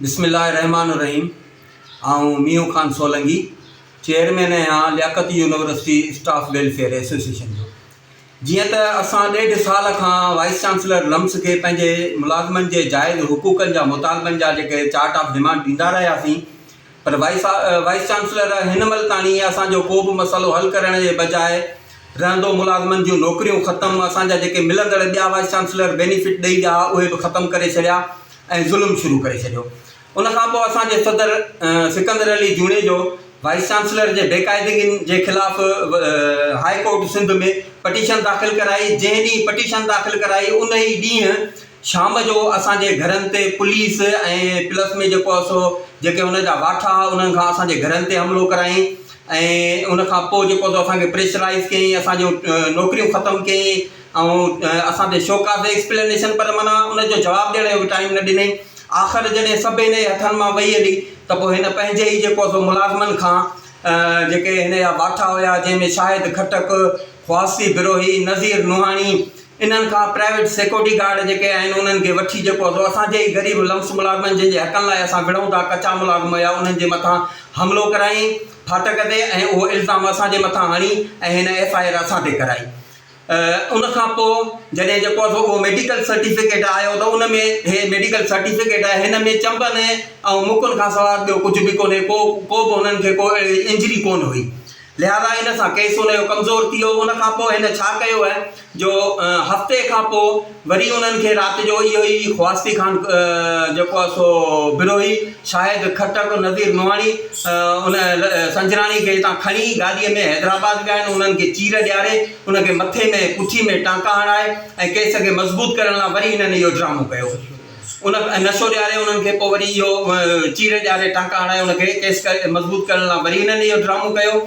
بسم الله الرحمٰن الرحيم آئون مينهون خان سولنگي چيئرمين آهيان لياقت يونيورسٽي اسٽاف ويلفيئر ايسوسيئيشن جو. جيئن ته اسان ڏيڍ سال کان وائيس چانسلر لمس کي پنهنجي ملازمن جي جائز حقوقن جا مطالبن جا جيڪي چارٽ آف ڊمانڊ ڏيندا رهياسين پر وائيس وائيس چانسلر هن مهل تاڻي اسان جو ڪو به مسئلو حل ڪرڻ جي بجاء رهندو ملازمن جون نوڪريون ختم اسان جا جيڪي ملندڙ ٻيا وائيس چانسلر بينيفٽ ڏئي ويا اهي به ختم ڪري ڇڏيا ۽ ظلم شروع ڪري ڇڏيو. ان کان پوء اسان جي صدر سڪندر علي جوڻيجو وائيس چانسلر جي بيقاعدگين جي خلاف هاء ڪورٽ سنڌ ۾ پٽيشن داخل ڪرائي، جنهن ڏينهن پٽيشن داخل ڪرائي ان ئي ڏينهن شام جو اسان جي گهرن تي پوليس ۽ پلس ۾ جيڪو آهي سو جيڪي ان جا واٺا هئا انهن کان اسان جي گهرن تي حملو ڪرايائين ۽ ان کان پوء جيڪو سو اسان کي پريشرائيز ڪيائين اسان جون نوڪريون ختم ڪيائين ۽ اسان تي شوڪاز ايڪسپلينيشن پر معنيٰ ان جو جواب ڏيڻ جو به ٽائيم نه ڏنائين. آخر جڏهن سڀ هن جي هٿن مان وئي هلي ته پوء هن پنهنجي ئي جيڪو سو ملازمن کان جيڪي هن جا باٺا هيا جنهن ۾ شاهد خٽڪ، خواسي بروهي، نذير نوحاڻي انهن کان پرائيويٽ سيڪورٽي گارڊ جيڪي آهن انهن کي وٺي جيڪو سو اسان جي ئي غريب لمس ملازمن جن جي حقن لاء اسان وڙهون ٿا ڪچا ملازم هيا انهن جي مٿان حملو ڪرايائين ڦاٽڪ تي ۽ اهو الزام اسان جي مٿان هڻي ۽ هن ايف I R اسان تي ڪرائي. ان کان پوء جڏهن جيڪو آهي سو اهو ميڊيڪل سرٽيفڪيٽ آيو ته ان ۾ هي ميڊيڪل سرٽيفڪيٽ آهي هن ۾ چنبن ۽ مڪن کان سواء ٻيو ڪجهه به ڪونهي ڪو ڪو به هنن کي ڪو اهڙي انجري ڪونه هئي لهٰذا ان سان ڪيس ان جو ڪمزور ٿي ويو ان کان پوء هن ڇا ڪيو آهي جو هفتي کان پوء وري انهن کي رات جو اهو ئي خواستي خان جيڪو آهي سو بروهي شاهد خٽڪ نذير نوحاڻي ان سنجراڻي کي هتان کڻي گاڏيء ۾ حيدرآباد ويا آهن انهن کي چير ڏياري ان کي مٿي ۾ پٺي ۾ ٽانڪا هڻائي ۽ ڪيس کي مضبوط ڪرڻ لاء وري هنن اهو ڊرامو ڪيو. ان نشو ڏياري انهن کي پوء وري اهو چير ڏياري ٽانڪا هڻائي ان کي ڪيس مضبوط ڪرڻ لاء وري هنن اهو ڊرامو ڪيو.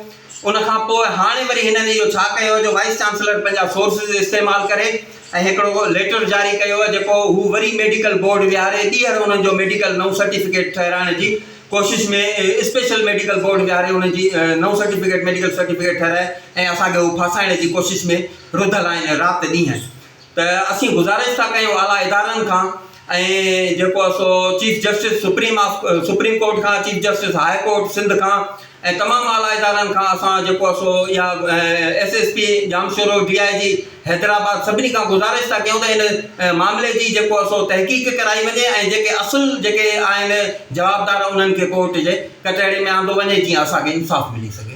ان کان پوء هاڻي وري هنن اهو ڇا ڪيو جو وائيس چانسلر پنهنجا سورسز استعمال ڪري ۽ هڪڙو ليٽر جاري ڪيو جيڪو هو وري ميڊيڪل بورڊ ويهاري ٻيهر انهن جو ميڊيڪل نئون سرٽيفڪيٽ ٺهرائڻ جي ڪوشش ۾ اسپيشل ميڊيڪل بورڊ ويهاري انهن جي نئون سرٽيفڪيٽ ميڊيڪل سرٽيفڪيٽ ٺهرائي ۽ اسان کي هو ڦاسائڻ جي ڪوشش ۾ رڌل آهن رات ڏينهن ته اسين گذارش ٿا ڪيون اعليٰ ادارن کان ۽ جيڪو آهي سو chief justice supreme of supreme court کان chief justice high court Sindh کان ۽ تمام اعليٰ ادارن کان اسان جيڪو آهي سو اها S S P Jamshoro D I G Hyderabad سڀني کان گذارش ٿا ڪيون ته ان معاملي جي جيڪو آهي سو تحقيق ڪرائي وڃي ۽ جيڪي اصل جيڪي آهن جوابدار انهن کي ڪورٽ جي ڪٽهڙي ۾ آندو وڃي جيئن اسان کي انصاف ملي سگهي.